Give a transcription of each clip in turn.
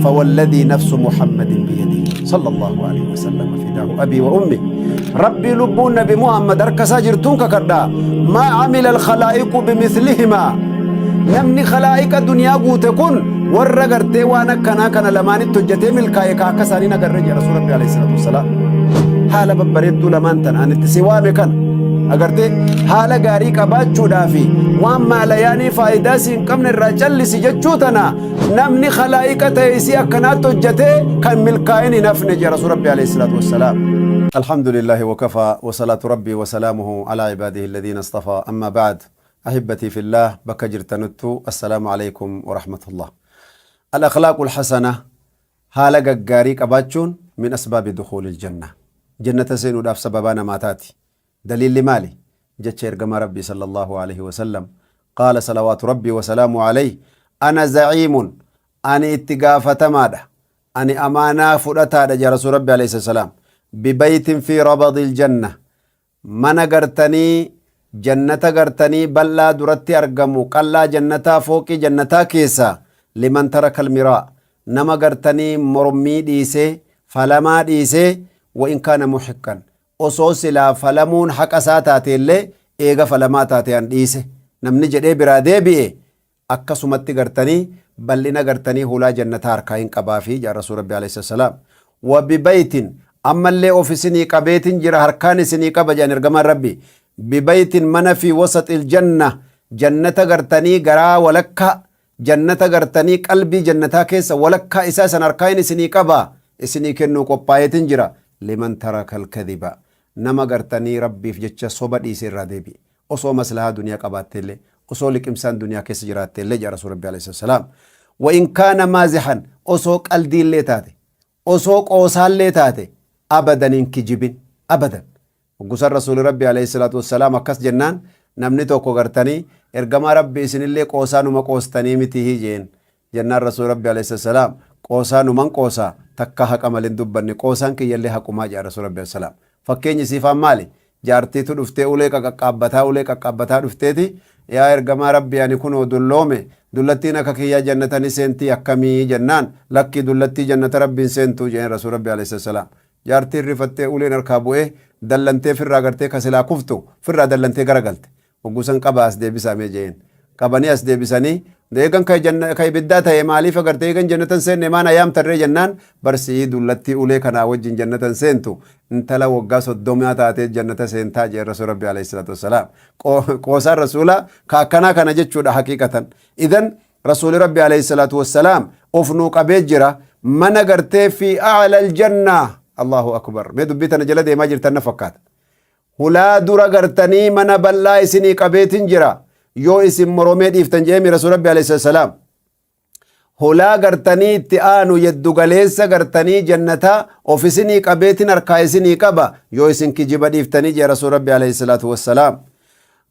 فوالذي نفس محمد بيده صلى الله عليه وسلم فداه أبي وأمي ربي لبون نبي محمد أركسا جرتون ككدا ما عمل الخلائق بمثلهما. Namni khalaa'iqa duniyaa guute kun warra gartee waan akkanaa kana lamaanitti hojjetee milkaa'e ka akka isaanii nagarre jedha Rasuul Rabbi alayhi salaatu wassalaam. Haala babbareedduu lamaan tana ani itti si waame kana agartee haala gaarii qabaachuudhaa fi waan maalayaanii faayidaa si hin qabne irraa callisi jechuu tana namni khalaa'iqa ta'e isii akkanaatti hojjetee kan milkaa'in hin hafne jedha Rasuul Rabbi alayhi salaatu wassalaam. الحمد لله وكفى وصلاة ربي وسلامه على عباده الذين اصطفى أما بعد. أحبتي في الله، bakka jirtanuttu السلام عليكم ورحمة الله. الأخلاق الحسنة، haala gaggaarii qabaachuun، من أسباب دخول الجنة، jannata seenuudhaaf sababaa namaa taati. Daliilli maali? Jecha ergamaa Rabbii صلى الله عليه وسلم، قال صلوات ربي وسلامه عليه: أنا زعيم، ani itti gaafatamaadha, ani amaanaa fudhataadha jaa Rasuul Rabbi عليه السلام، ببيت في ربض الجنة، mana gartanii jannata gartanii bal'aa duratti argamu, qallaa jannataa, fooqii jannataa keessa، لمن ترك المراء، nama gartanii mormii dhiisee, falamaa dhiisee، وإن كان محقا، osoo silaa falamuun haqa isaa taate illee, eega falamaa taate an dhiise namni jedhee biraa deebi'e, akkasumatti gartanii bal'ina gartanii hulaa jannataa harkaa hin qabaafi jaa Rasuul Rabbi عليه السلام. وببيت، ammallee of isinii qabeetin jira, harkaan isinii qaba jedhan ergamaan Rabbi، ببيت، mana، في وسط الجنة، jannata gartanii garaa walakkaa jannata gartanii qalbii jannataa keessa walakkaa isaa san harkaan isinii qaba, isinii kennuu qophaa'eetin jira، لمن ترك الكذب، nama gartanii Rabbiif jecha soba dhiise irraa deebi'e, osoo maslahaa duniyaa qabaatteellee, osoo liqimsaan duniyaa keessa jiraatteellee jaa Rasuul Rabbi عليه السلام. وإن كان مازحا، osoo qaldiillee taate, osoo qoosaallee taate, abadan hin kijibin abadan. Gusan Rasuuli Rabbi عليه الصلاة والسلام akkas jennaan, namni tokko gartanii, "Ergamaa Rabbi, isinillee qoosaa numa qoostanii miti?" jeen. Jennaan Rasuuli Rabbi عليه السلام, "Qoosaa numan qoosaa, takka haqa malin dubbanne, qoosaan kiyyallee haqumaa," jaa Rasuuli Rabbi السلام. Fakkeenyi siifaan maali? Jaartiitu dhuftee ulee qaqaqqaabbataa, ulee qaqqaabbataa dhufteeti, "Yaa ergamaa Rabbi, ani kunoo dulloome, dullattiin akka kiyyaa jannatani seentii akkamii?" jennaan, "Lakkii, dullattii jannata Rabbiin seentuu," jeen Rasuul Rabbi عليه السلام. Jaartiin rifattee uleen harkaa bu'ee dallantee firraa gartee kasilaa kuftu firraa dallantee garagalte. Hoggusan qaba as deebisamee jeen. Qabanii as deebisanii, eegan ka ibiddaa ta'e maaliif agartee eegan jannatan seenne maan ayaam tarree jennaan, barsii dullattii ulee kanaa wajjin jannatan seentu, intala waggaa 30 taatee jannata seentaa jeen Rasuul Rabbi عليه الصلاة والسلام. Qoosaan Rasuula ka akkanaa kana jechuudha haqiiqatan. Idan Rasuuli Rabbi عليه الصلاة والسلام of nuu qabee jira mana gartee في أعلى الجنة. الله أكبر. Mee dubbii tana jala deemaa jirtan na fakkaata. Hulaa dura gartanii mana bal'aa isinii qabeetin jira yoo isin moromee dhiiftan jeemi Rasuul Rabbi عليه السلام. Hulaa gartanii itti aanu yeddu galeessa gartanii jannataa of isinii qabeetin harkaa isinii qaba yoo isin kijiba dhiiftanii jee Rasuul Rabbi عليه الصلاة والسلام.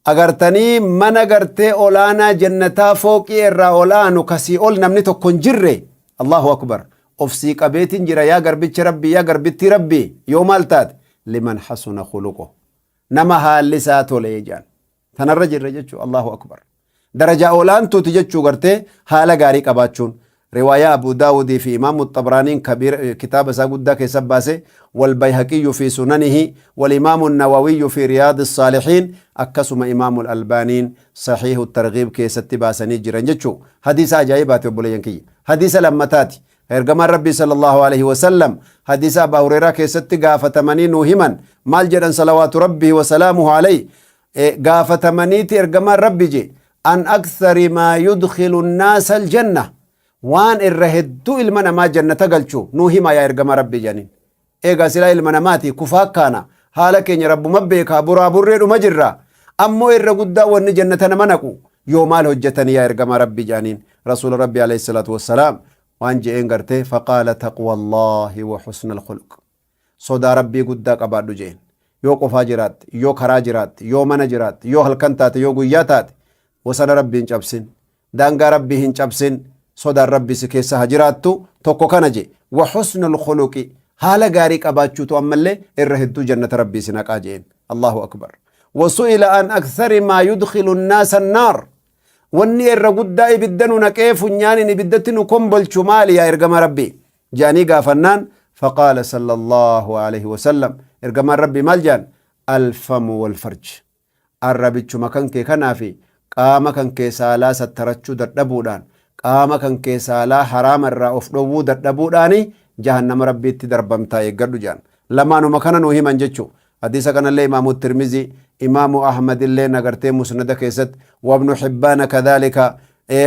Agartanii mana gartee olaanaa jannataa fooqii irraa olaanu kasii ol namni tokko hin jirre, الله أكبر, of sii qabeetin jira yaa garbicha Rabbi, yaa garbittii Rabbi, yoo maal taate? لمن حسن خلقه، nama haalli isaa tole jedhan. Tanarra jirra jechuu. الله أكبر. Darajaa olaantuuti jechuu gartee haala gaarii qabaachuun. Riwaayaa Abu Daawudii fi Imaamu Xabraaniin kabiir kitaaba isaa guddaa keessa baase, والبيهقي في سننه، والإمام النووي في رياض الصالحين، akkasuma Imaamu Albaaniin صحيح الترغيب keessatti baasanii jiran jechuu. Hadiisa ajaa'ibaati, obboleeyyan kiyya. Hadiisa lammataati. Ergamaan Rabbii صلى الله عليه وسلم hadiisa Abaa Hureeraa keessatti gaafatamanii nuu himan. Maal jedhan صلوات ربي وسلامه عليه? Gaafatamaniiti ergamaan Rabbi je عن أكثر ما يدخل الناس الجنة, waan irra hedduu ilma namaa jannata galchu nuu hima yaa ergama Rabbi jedhaniin. Eegaa silaa ilma namaati kufaa kaana, haala keenya Rabbuma beekaa, buraa burree dhuma jirra, ammoo irra guddaa wanni jannata nama naqu yoo maal hojjetanii yaa ergama Rabbi jedhaniin. Rasuula Rabbi عليه الصلاة والسلام waan je'een gartee, فقال: تقوى الله وحسن الخلق, sodaa Rabbii guddaa qabaadhu jeen. Yoo qofaa jiraatte, yoo karaa jiraatte, yoo mana jiraatte, yoo halkan taate, yoo guyyaa taate, wasana Rabbii hin cabsin, daangaa Rabbii hin cabsin, sodaan Rabbii si keessa haa jiraattu. Tokko kana je. وحسن الخلق, haala gaarii qabaachuutu ammallee irra hedduu jannata Rabbii si naqaa jeen. الله أكبر. وسئل عن أكثر ما يدخل الناس النار. Wanni irra guddaa ibidda nu naqee funyaaniin ibiddatti nu kombolchu maali, yaa ergama Rabbii, jedhanii gaafannaan, faqaala sallallahu alaihi wasallam, ergamaan Rabbii maal jedhan? Alfamu walfarj, arrabichuma kan kee kanaa fi qaama kan kee saalaa sattarachuu dadhabuudhaan, qaama kan kee saalaa haraama irraa of dhowwuu dadhabuudhaani jahannama Rabbiitti darbamtaa, eeggadhu jedhan. Lamaanuma kana nuu himan jechuu. Hadiisa kanallee Imaamu Tirmizii, Imaamu Ahmad illee nagartee Musnada keessatti, wabnu Hibbaana kadhaalika,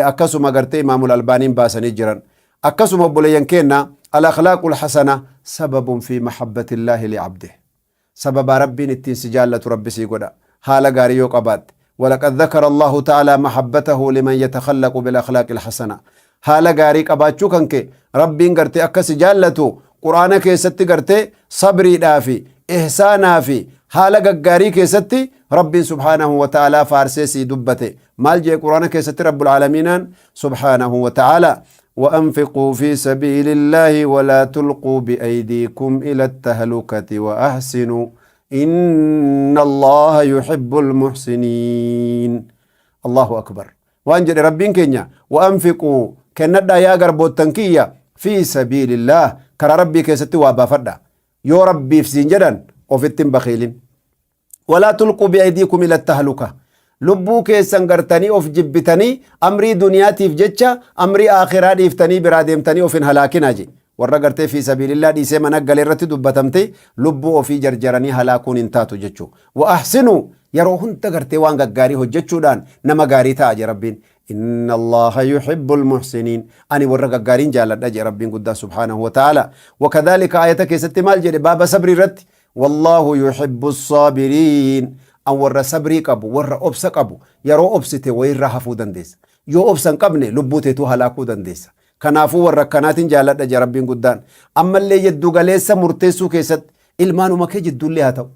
akkasuma gartee Imaamul Albaaniin baasanii jiran. Akkasuma obboleeyyan keenna, al-akhlaaqul hasana sababun fi mahabbatillaahi li'abdih, sababaa Rabbiin ittiin si jaallatu Rabbi sii godha haala gaarii yoo qabaatte. Walaqad dhakara Allahu ta'ala mahabbatahu liman yatakhallaqu bil akhlaaqil hasana. Haala gaarii qabaachuu kan kee Rabbiin gartee akka si jaallatu Quraana keessatti gartee sabriidhaa fi ihsaanaa fi haala gaggaarii keessatti Rabbiin subhaanahu wa ta'ala faarsee sii dubbate. Maal jee Quraana keessatti Rabbul Aalamiinaan subhaanahu wa ta'ala? وأنفقوا في سبيل الله ولا تلقوا بأيديكم إلى التهلكة وأحسنوا إن الله يحب المحسنين. الله أكبر. Waan jedhe Rabbiin keenya: وأنفقوا, kennadhaa yaa garboottan kiyya, في سبيل الله, karaa Rabbii keessatti waa baafadha. Yoo Rabbiif siin jedhan ofitti hin bakiilin. ولا تلقوا بأيديكم إلى التهلكة, lubbuu keessan gartanii of jibbitanii amrii duniyaatiif jecha amrii aakhiraa dhiiftanii biraa deemtanii of hin halaakinaa je. Warra gartee في سبيل الله dhiisee mana galee irratti dubbatamte, lubbuu ofii jarjaranii halaakuun hin taatu jechuu. وأحسنوا, yeroo hunda gartee waan gaggaarii hojjechuudhaan nama gaarii ta'a je Rabbiin. إن الله يحب المحسنين, ani warra gaggaariin jaaladha je Rabbiin guddaa subhaanahu wa ta'ala. وكذلك aayata keessatti maal jedhe baaba sabrii irratti? والله يحب الصابرين, an warra sabrii qabu, warra obsa qabu. Yeroo obsite wayirraa hafuu dandeessa, yoo obsa hin qabne lubbuu teetuu halaakuu dandeessa. Kanaafuu warra akkanaatiin jaaladha je Rabbiin guddaan. Ammallee jiddu galeessa murteessuu keessatti, ilmaanuma kee jidduullee haa ta'u,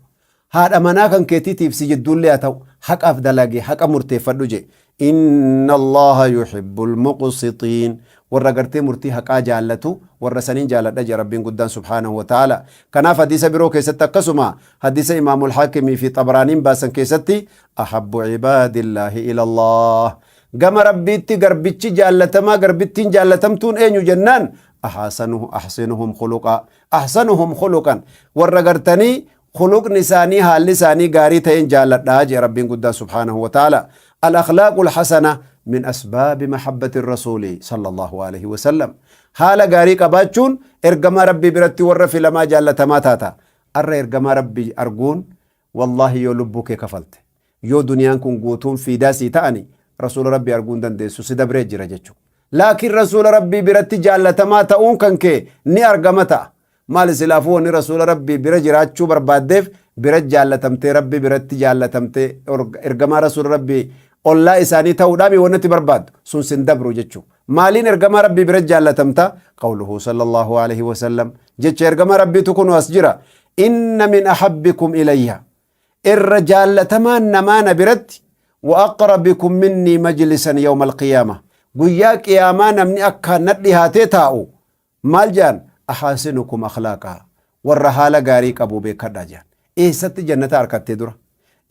haadha manaa kan keetiitiif si jidduullee haa ta'u, haqaaf dalagee haqa murteeffadhu je. إن الله يحب المقسطين, warra gartee murtii haqaa jaallatu, warra saniin jaaladha je Rabbiin guddaan subhaanahu wa ta'ala. Kanaaf hadiisa biroo keessatti, akkasuma hadiisa Imaamul Haakimii fi Xabraaniin baasan keessatti, أحب عباد الله إلى الله, gama Rabbiitti garbichi jaallatamaa, garbittiin jaallatamtuun eenyu jennaan, أحسنهم خلقا, أحسنهم خلقا, warra gartanii khuluqni isaanii, haalli isaanii gaarii ta'een jaalladhaa jee Rabbiin guddaa subhaanahu wa ta'ala. الأخلاق الحسنة من أسباب محبة الرسول صلى الله عليه وسلم. Haala gaarii qabaachuun ergamaa Rabbii biratti warra filamaa jaallatamaa taata. Arra ergamaa Rabbii arguun, wallaahi, yoo lubbuu kee kafalte, yoo duniyaan kun guutuun fiidaa sii ta'ani, rasuula Rabbii arguun dandeessu, si dabree jira jechuudha. Laakiin rasuula Rabbii biratti jaallatamaa ta'uun kan kee ni argama ta'a. Maali silaafuu wanni rasuula Rabbii bira jiraachuu barbaaddeef? Bira jaallatamtee, Rabbii biratti jaallatamtee, ergamaa rasuula Rabbii ollaa isaanii ta'uudhaan wanni itti barbaaddu sun sin dabru jechuudha. Maaliin ergamaa Rabbii bira jaallatamta? قوله صلى الله عليه وسلم, jecha ergamaa Rabbiitu kun as jira. إن من أحبكم إلي, irra jaallatamaan namaa na biratti, وأقربكم مني مجلسا يوم القيامة, guyyaa qiyaamaa namni akkaan na dhihaatee taa'u maal jedhan? أحاسنكم أخلاقا, warra haala gaarii qabu beekadhaa jedhan. Eessatti jannata harkattee dura?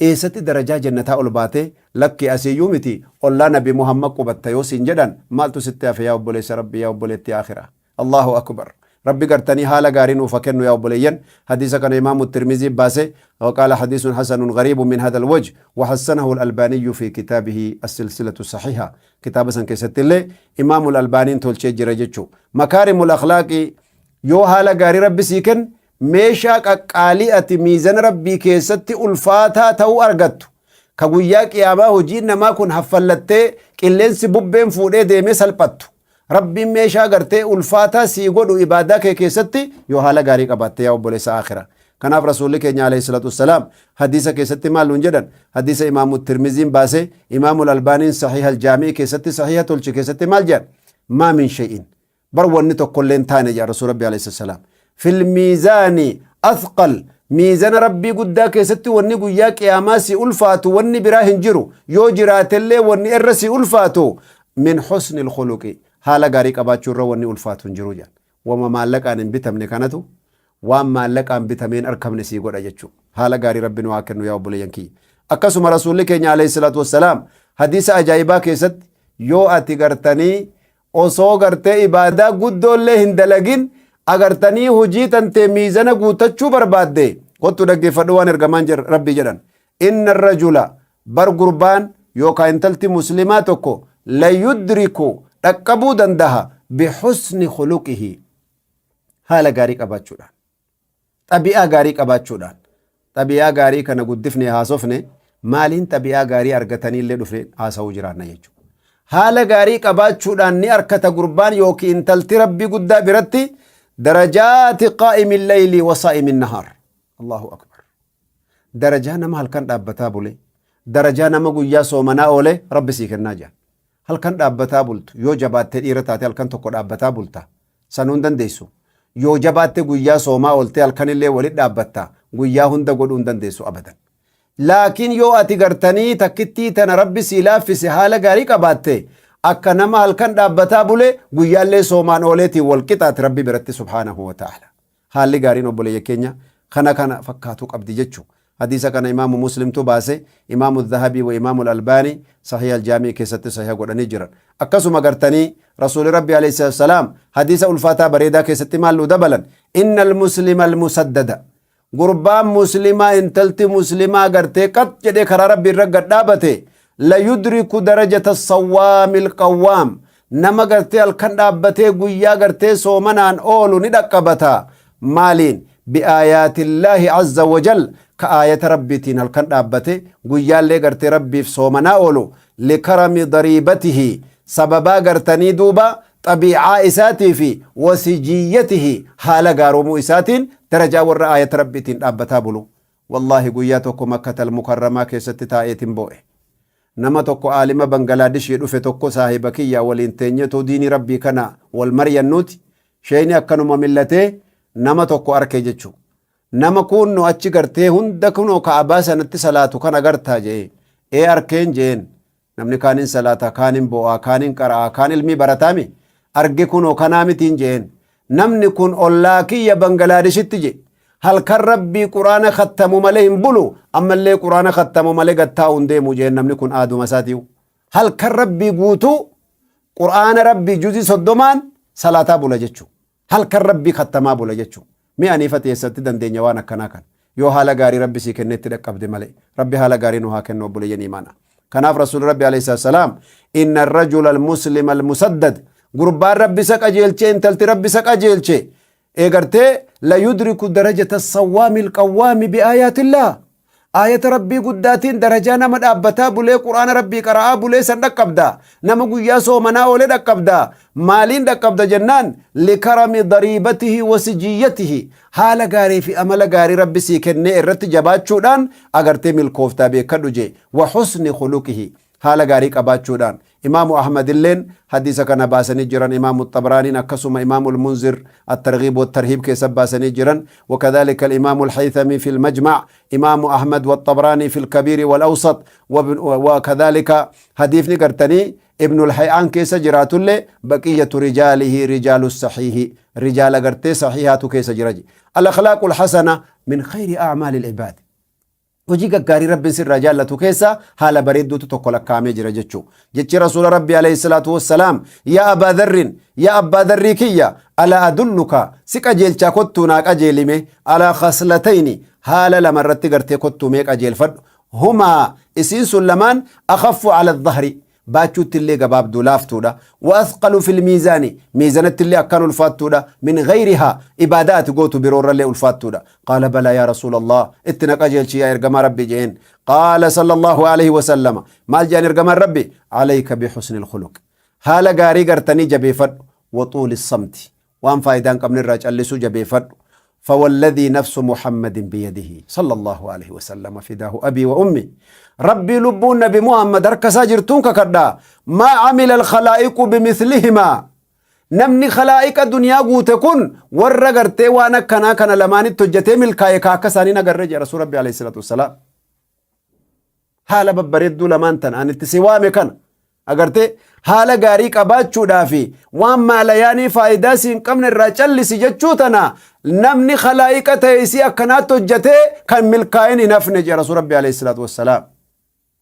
Eessatti darajaa jannataa ol baatee? Lakki, asiyyuu miti, ollaa Nabi Muhammad qubatta yoo siin jedhan, maaltu sitti hafe, yaa obboleessa Rabbi, yaa obboleettii akhiraa? Allahu akbar. Rabbi gartanii haala gaarii nuuf haa kennu, yaa obboleeyyan. Hadiisa kana Imaamu Tirmizii baase. وقال حديث حسن غريب من هذا الوجه، وحسنه الألباني في كتابه السلسلة الصحيحة. كتاب سن keessatti illee Imaamu Albaaniin tolchee jira jechuu. مكارم الأخلاق, yoo haala gaarii Rabbi sii kenn, meeshaa qaqqaalii ati miizana Rabbii keessatti ulfaataa ta'uu argattu, ka guyyaa qiyaamaa hojiin namaa kun haffallattee qilleensi bubbeen fuudhee deemee salphattu, Rabbiin meeshaa gartee ulfaataa sii godhu ibaadaa kee keessatti yoo haala gaarii qabaatte, yaa obboleessa akhira. Kanaaf rasuulli keenya alayhi salaatu wassalaam hadiisa keessatti maal nuun jedhan? Hadiisa Imaamu Tirmiziin baase, Imaamu Albaaniin Saxiiha Aljaamii keessatti saxiiha tolche keessatti maal jedhan? ما من شيء, bar wanni tokkollee hin taane jedha rasuul Rabbi alayhi salaam, في الميزان أثقل, miizana Rabbii guddaa keessatti wanni guyyaa qiyaamaa si ulfaatu wanni biraa hin jiru, yoo jiraatellee wanni irra si ulfaatu, من حسن الخلق, haala gaarii qabaachuu irra wanni ulfaatu hin jiru jedhan. Wama maallaqaan hin bitamne kanatu waan maallaqaan bitameen arkamne sii godha jechuu. Haala gaarii Rabbi nu haa kennu, yaa obboleeyyan kiyya. Akkasuma rasuulli keenya alayhi salaatu wassalaam hadiisa ajaa'ibaa keessatti Yoo ati gartanii osoo gartee ibaadaa guddoollee hin dalagin agartanii hojii tantee miizana guutachuu barbaadde, kottu dhaggeeffadhu waan ergamaan Rabbii jedhan. Inna rajula, bar gurbaan yookaan intalti muslimaa tokko, la yudriku, dhaqqabuu dandaha, bihusni khuluqihi, haala gaarii qabaachuudhaan, xabi'aa gaarii qabaachuudhaan. Xabi'aa gaarii kana guddifne haasofne, maaliin xabi'aa gaarii argatanii illee dhufne haasa'uu jiraanna jechuudha. Haala gaarii qabaachuudhaan ni arkata gurbaan yookiin intalti Rabbii guddaa biratti darajaati qaa'imi layli wa saa'imi nahaar. Allahu akbar. Darajaa nama halkan dhaabbataa bule, darajaa nama guyyaa soomanaa oole Rabbi sii kennaa jira. Halkan dhaabbataa bultu yoo jabaattee dhiira taate, halkan tokko dhaabbataa bulta. Sanuu hin dandeessu. Yoo jabaatte guyyaa soomaa ooltee halkanillee walit dhaabbatta. Guyyaa hunda godhuu hin dandeessu abadan. Laakiin yoo ati gartanii takkittii tana Rabbi sii laaffise, haala gaarii qabaatte, akka nama halkan dhaabbataa bule guyyaallee soomaan ooleetiin wal qixaati Rabbi biratti subhaanahu wa ta'ala. Haalli gaariin, obboleeyya keenya, kana kana fakkaatuu qabdi jechuu. Hadiisa kana Imaamu Muslimtu baase, Imaamu Dhahabii wa Imaamu Albaanii Sahiha Aljaamii keessatti sahiha godhanii jiran. Akkasuma gartanii Rasuuli Rabbi alayhi salaam hadiisa ulfaataa bareedaa keessatti maal nu dabalan? Inna almuslima almusaddada. Gurbaan muslimaa, intalti muslimaa gartee qat jedhee karaa Rabbi irra gad dhaabate, la yudriku darajata sawwaami alqawwaam, nama gartee halkan dhaabbatee guyyaa gartee soomanaan oolu ni dhaqqabata. Maaliin? Biaayaatillaahi azza wajal, ka aayata Rabbiitiin halkan dhaabbate guyyaallee gartee Rabbiif soomanaa oolu, likarami dariibatihi, sababaa gartanii duuba xabiicaa isaatii fi wasijiyyatihi, haala gaaromuu isaatiin darajaa warra aayata Rabbiitiin dhaabbataa bulu. Wallaahi, guyyaa tokko Makkatal Mukarramaa keessatti taa'eetin boo'e. Nama tokko, aalima Bangalaadishii dhufe tokko, saahiba kiyyaa waliin teenyetoo diinii Rabbii kana wal maryannuuti, sheeyni akkanuma millatee nama tokko arke jechuu. Nama kunno achi gartee hunda kunoo Ka'abaa sanatti salaatu kan agartaa jee. Ee, arkeen jeen. Namni kaanin salaata, kaanin bo'aa, kaanin qara'aa, kaan ilmii barataami. Arge, kunoo kanaa mitiin jeen. Namni kun ollaa kiyya Bangalaadishitti je. Halkan Rabbii Quraana kattamu malee hin bulu, ammallee Quraana kattamu malee gattaa'u hin deemu jeen. Namni kun aaduma isaatiiyu. Halkan Rabbii guutuu Quraana Rabbii juzii 30n salaataa bula jechuu. Halkan Rabbii kattamaa bula jechuu. Mi'a aniifati eessatti dandeenya waan akkanaa kana? Yoo haala gaarii Rabbi sii kenneetti dhaqqabde malee. Rabbi haala gaarii nu haa kennu, obboleeyyan imaanaa. Kanaaf Rasuulli Rabbi alayhi salaam, inna rajula almuslima almusaddad, gurbaan Rabbi isa qajeelche, intalti Rabbi isa qajeelche, eegartee la yudriku darajata sawwaami alqawwaami biaayaatillah, aayata Rabbii guddaatiin darajaa nama dhaabbataa bulee Quraana Rabbii qara'aa bulee san dhaqqabda, nama guyyaa soomanaa oolee dhaqqabda. Maaliin dhaqqabda jennaan, likarami dariibatihi wa sijiyyatihi, haala gaarii fi amala gaarii Rabbi sii kennee irratti jabaachuudhaan agartee milkooftaa beekadhu jee. Wa husni khuluqihi, haala gaarii qabaachuudhaan. Imaamu Ahmad illeen hadiisa kana baasanii jiran, Imaamu Xabraaniin akkasuma, Imaamu Almunzir Attarghiib wattarhiib keessa baasanii jiran, wakadhalika Alimaamu Alhaythami fi Almajmac, Imaamu Ahmad waxabraanii fi Alkabiiri walawsat. Wakadhalika hadiifni gartanii Ibnu Alhayaan keessa jiraatullee, baqiyyatu rijaalihi rijaalu sahiihi, rijaala gartee sahiihaatu keessa jira. Alakhlaaqu alhasana min khayri a'maali al'ibaad, hojii gaggaarii Rabbiin sirraa jaallatu keessa haala bareedduutu tokko lakkaa'amee jira jechuu. Jechi Rasuula Rabbi alayhi salaatu wassalaam, yaa Abaa Dharrin, yaa Abbaa Dharrii kiyya, alaa adulluka, si qajeelchaa kottuu naa qajeelime, alaa khaslatayni, haala lama irratti gartee kottuu mee qajeelfadhu, humaa, isiin sun lamaan, akhaffu ala dhahri, baachuutti illee gabaabduu laaftuudha, wa athqalu fil miizaani, miizanatti illee akkaan ulfaattuudha, min ghayrihaa, ibaadaa ati gootu biroorrallee ulfaattuudha. Qaala balaa yaa Rasuula Allah, itti na qajeelchi yaa ergamaa Rabbi jeen. Qaala sallallahu alaihi wasallama, maal jedhan ergamaan Rabbi? Alayka bihusni alkhuluq, haala gaarii gartanii jabeeffadhu, wa xuuli samti, waan faayidaa hin qabne irraa callisuu jabeeffadhu. فوالذي نفس محمد بيده صلى الله عليه وسلم فداه أبي وأمي، ربي لبون نبي محمد ركسا جرتون ككدا، ما عمل الخلائق بمثلهما، namni khalaa'iqa duniyaa guute kun warra gartee waan akkanaa kana lamaanitti hojjetee milkaa'e ka akka isaanii nagarre jedha Rasuul Rabbi alayhi salaatu wassalaam. Haala babbareedduu lamaan tana ani itti si waame kana agartee, haala gaarii qabaachuudhaa fi waan maalayaanii faayidaa si hin qabne irraa callisi jechuu tana, namni khalaa'iqa ta'e isii akkanaatti hojjetee kan milkaa'in hin hafne jedha Rasuul Rabbi alayhi salaatu wassalaam.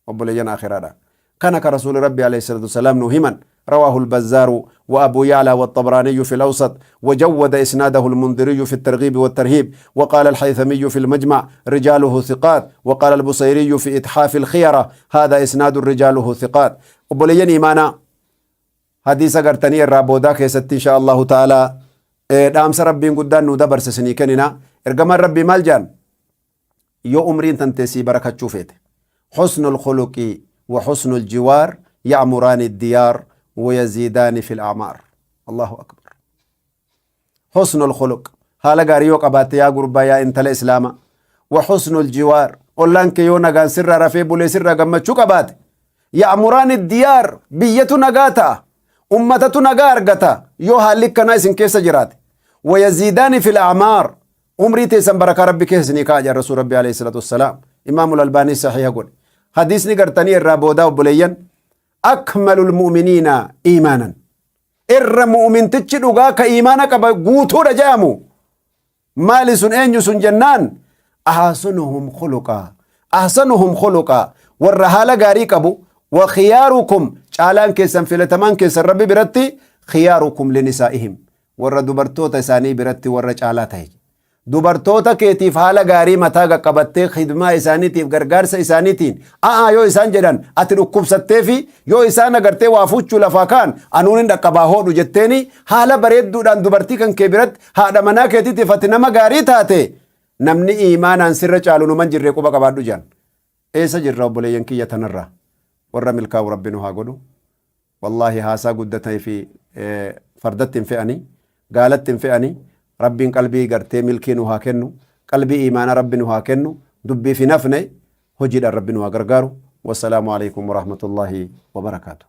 Obboleeyyan akhiraadha. Kana ka Rasuuli Rabbi alayhi salaatu wassalaam nu himan. رواه البزار وأبو يعلى والطبراني في الأوسط، وجود إسناده المنذري في الترغيب والترهيب، وقال الحيثمي في المجمع رجاله ثقات، وقال البصيري في إتحاف الخيرة هذا إسناد رجاله ثقات. Obboleeyyan iimaanaa, hadiisa gartanii irraa boodaa keessatti insha Allahu ta'ala dhaamsa Rabbiin guddaan nu dabarse isinii kennina. Ergamaan Rabbii maal jedhan? Yoo umriin tantee sii barakachuu feete, حسن الخلق وحسن الجوار يعمران الديار ويزيدان في الأعمار. الله أكبر. حسن الخلق, haala gaarii yoo qabaatte, yaa gurbaa, yaa intala islaama, وحسن الجوار, ollaan kee yoo nagaan sirraa rafee bulee sirraa gammachuu qabaate, يعمران الديار, biyyatu nagaa ta'a, ummatatu nagaa argata yoo haalli akkanaa isin keessa jiraate. ويزيدان في الأعمار, umrii teessan barakaa Rabbi keessa isinii kaa'a jedha Rasuul Rabbi alayhi salaatu wassalaam. Imaamul Albaanii sahiha godhe. Hadiisni gartanii irraa boodaa, obboleeyyan, أكمل المؤمنين إيمانا, irra mu'mintichi dhugaa ka iimaana qaba guutuudha jedhamu maali sun, eenyu sun jennaan, أحسنهم خلقا, أحسنهم خلقا, warra haala gaarii qabu. وخياركم, caalaan keessan, filatamaan keessan Rabbi biratti, خياركم لنسائهم, warra dubartoota isaanii biratti warra caalaa ta'e. Dubartoota keetiif haala gaarii mataa qaqqabattee, khidmaa isaaniitiif, gargaarsa isaaniitiin, a'aa yoo isaan jedhan ati dhukkubsattee fi yoo isaan agartee waa fuchuu lafaa kaan anuun hin dhaqqabaa hoodhu jetteeni, haala bareedduudhaan dubartii kan kee biratti, haadha manaa keetiitiif ati nama gaarii taate, namni iimaanaan sirra caalu numan jirree quba qabaadhu jedhan. Eessa jirra, obboleeyyan kiyya? Tanarraa warra milkaa'u Rabbi nu haa godhu. Wallaahi, haasaa guddatee fi fardatti hin fe'anii, gaalatti hin fe'anii. Rabbiin qalbii gartee milkii nu haa kennu, qalbii iimaana Rabbi nu haa kennu. Dubbiif hin hafne, hojiidhaan Rabbi nu haa gargaaru. والسلام عليكم ورحمة الله وبركاته.